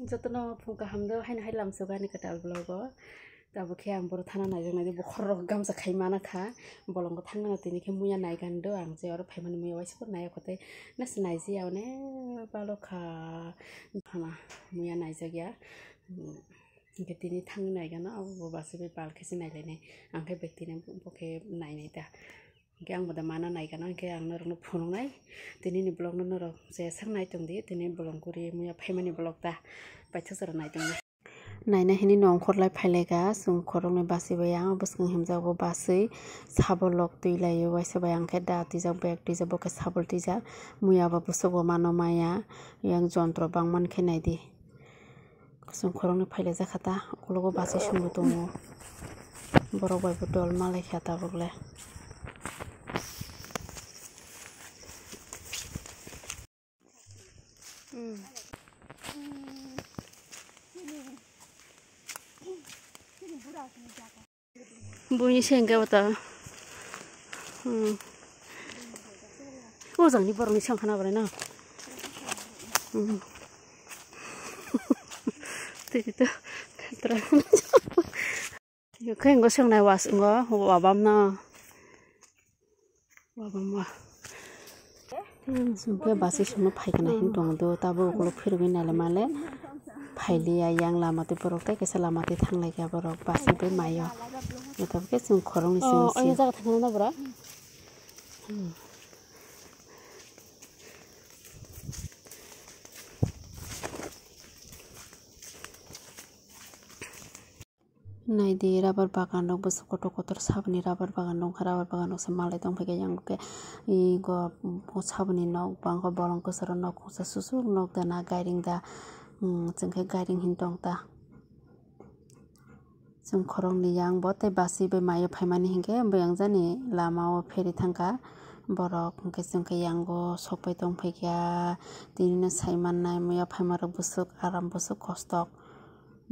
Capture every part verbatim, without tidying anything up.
Jotono phung kaham do, haino hai lamsogo ani kwtal vlog o. Tabuk khe ang boro thana naijak naidi, bokhorok gamsa khai mana kha. Bolongo thangna tini khe muya naigan do, ang je oro phaimani muya waisa bo naiya kote. Nasi naiji ya one balo kha. Hama muya naijak ya. Hingke tini thangwi naigano, abo bo bachai bai bal khe se nailainai. Ang khe bek tini bo khe nainai ta. Hingke ang bo da mana naigano, hingke ang norokno phunuknai. Tinini vlogno norok jeswk nai tongdi, tini bolong guri muya phaimani vlog ta. Paithak jora nai tongdi. Naina hini nongkhor lai phailaika, chwng khoroknwi bachai bai ang bwskang himjak bo bachai sabo lok twi laio, waisa bai ang khe da twijak bag twijak bo khe sabul twijak, muya bo bwswk bo mano maya, yang jontro bangman khe naidi. Chwng khoroknwi phailaijak kha ta, ukologo bachai songwi tongo. Borok bai bo dol malaikha tabuk le. Buini se hingke bo to. Hmm. O jangni borokni se wngkha na borokno. Hmm. Tei tei to. Khe ngo swngnai was ngo wabam no. Wabam wa. Hmm, sungke basi sungno phaikana hin tong do, tabo ukuluk phirogwi naile male. Phailiya yang lama tei borok tei kaisa lama tei thanglai kha borok basi bai mayo. Joto khe chwng khoroknwi Oh, simi oya si. Jaga thangna na bora? Hmm. Naidi rubber bagan rok bwswk kotor kotor saboni rubber bagan nukha, rubber bagan rok se malai tongphaikha yang khe i go saboni nok bangkha bolong kwcharo nok kungsa susuk nok dana gairing da, hmm, chwng khe gairing hin tong ta. Chwng khoroknwi yang bo tei basi bai mayo phaimani hinkhe bo yang jani lama o pheri thangkha borok hinkhe chwng khe yango sokpai tongphaikha tini no saimannai muya phaimarok bwswk aram bwswk kostok.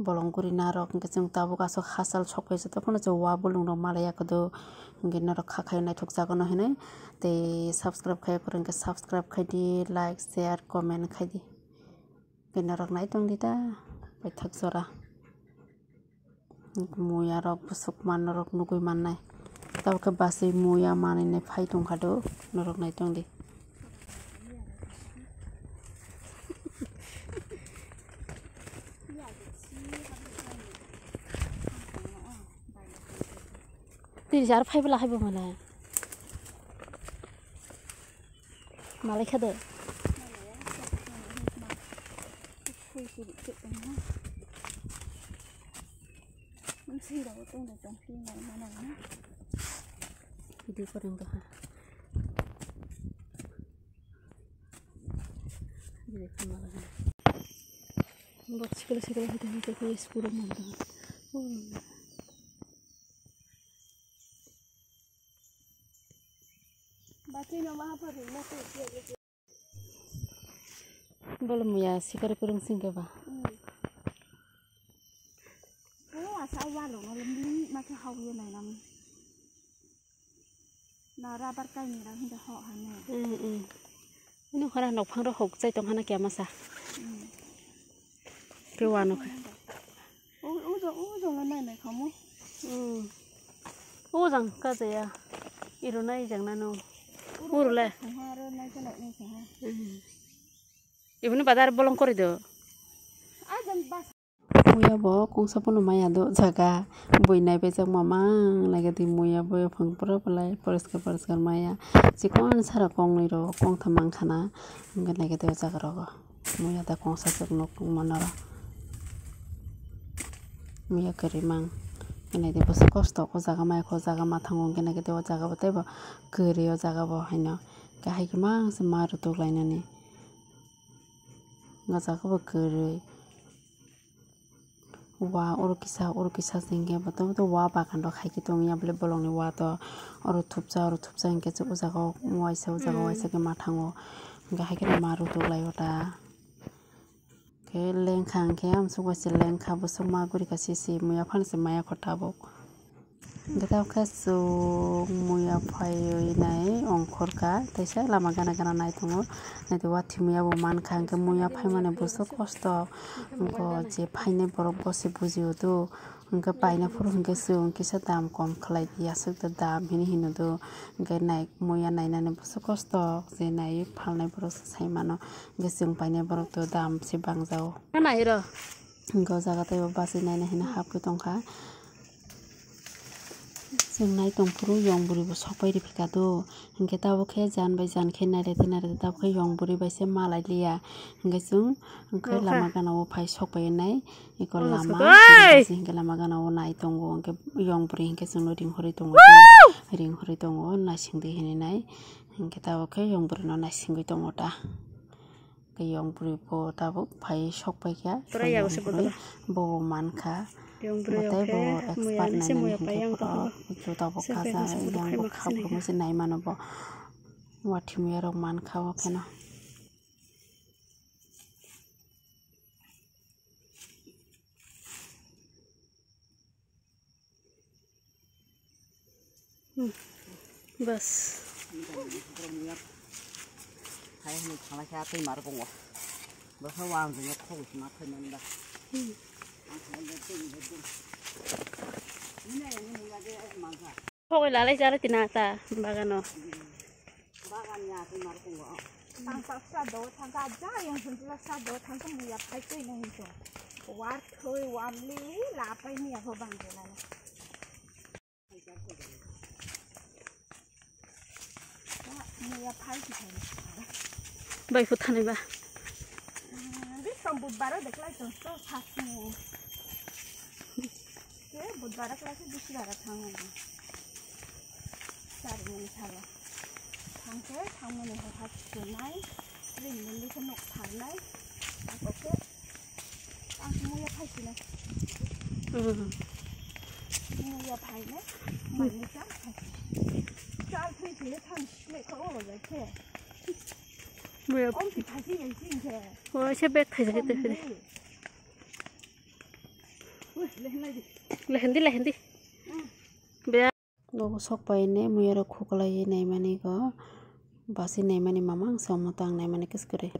Bolong guri narok hinkhe chwng tabuk aswk hachal sokphaio jotokhno chwng wa bolongrok malaiya kwdw hinkhe norok kha khaio naithok jagono hinwi tei subscribe khaiya kwrwngkhe subscribe khaidi like share comment khaidi hinkhe norok naitongdi ta paithak jora. Muya rok bwswk manna rok nugwi mannai. Tabukhe bachwi muya manwi nai phai tongkha do norok naitongdi. Tini jar phai bwla hai bo mane. Malai kha de. Di ko rong doha. Di ko malai. Bok sikil sikil hita hita ko school mo doha. Bolo muya sikari kurung singke ba. Hmm. Oh, asa walo ngalo mi ma ke hau ye nai nam. Na rubber kai ni ra hinda ho ha ne. Hmm, hmm. Ini khara nok phang ro hok chai tong hana kya masa. Hmm. Ke wano kha. O, o jong, o jong nai nai khamu. Hmm. O jang ka jaya. Iru nai jang nanu. Uru le. Khang ha ro nai jana nai kha ha. Hmm. Ibuni badar bolong kori do. A jang bas. Muya bo kungsa pono maya do jaga. Bui nai bejak mamang nai gadi muya bo phang pura belai poriskar poriskar maya. Chikon sara kongnwi ro kongtham mang khana. Hingke nai gadi o jaga rogo. Muya da kongsa chuk nuk mano ro. Muya kwrwi mang. Nai de bwswk kosto o jaga mai kho jaga ma thango hingke nai gadi o jaga bo teibo kwrwi o jaga bo haino. Kahai khe mang se ma rutuk lainani. O jaga bo kwrwi. Wa oro kisa, oro kisa se hingke boto boto wa bagan rok hai khe tongya bole bolongni wa to oro thupsa, oro thupsa hingke se o jaga o waisa, o jaga o waisa khe ma thango. Hingke hai khe ma rutuk lai o ta. Khe lengkha hingke amsuk bai se lengkha bwswk ma gurikha sisi muya phano se maya kho tabuk. Hwnkhe tabuk khe chwng muya phaiwi nai ongkhorkha, teisa lama gana gana nai tongo. Naitwi wathimuya bo mankha, hwnkhe muya phaimani buso kosto, hwnkhe je phainai borok bo se bujio do. Hwnkhe paina phuru hwnkhe chwng kisa dam kom khlai di, aswk da dam hini hino do. Hwnkhe nai muya nainani buso kosto, je nai phalnai borok se sai mano. Hwnkhe chwng painai borok to dam se bangjao. Hwnkhe o jaga teibo bachwi naina hino hapwi tongkha. Chwng nai tongphuru yong bwrwi bo sokpai riphi kha do. Hwnkhe tabuk khe jan bai jan khe nairete nairete tabuk khe yong bwrwi bai se malai liya. Hwnkhe chwng hwnkhe lama gana o phai sokpai nai. Eko lama hwnkhe lama gana o nai tongo. Hwnkhe yong bwrwi hwnkhe chwngno ring horwi tongo. Ring horwi tongo naising di hinwi nai. Hwnkhe tabuk khe yong bwrwino naisingwi tongo ta. Tei yong bwrwi bo tabuk phai sok paikha. Bo bo mankha. Bo tei bo expert nainani hwnkhe borok juta bo kacha yang bo kha phuru se nai mano bo. Wathimuya rok mankha o kheno. Bas. Hai hwnwi thanglai khe atwi mar tongo. Bwkha wang jwngo khogwi sima thai mani ba. Khogwi lalai jara tina ta bagano. Bagan ya atwi mar tongo. Tang tak sa do thang ka ja yang sun la sa do thang ka muya phai twi na hin to. War thoi wamli la pai ni ya ho bang de la. Muya phai ki phai. Bai phu thani ba. Bi som budbaro deklai to to sa. Ke budbaro klai ke bisi bara thang. Sari mani salo. Thangkhe thangmani hai ha chunai. Ring mani khe nok thangnai. Ako khe ang muya phai sinai. Muya phai ne. Mani sa. Chal thwi thwi thang sile ko o jai khe. Muya. Om ki phai si jai si khe. O se bek thai jai te. Lehendi, lehendi. Be. Nogo sok pai ne muya rok khuklai naimani go. Basi naimani mamang se omo tang naimani kiskiri.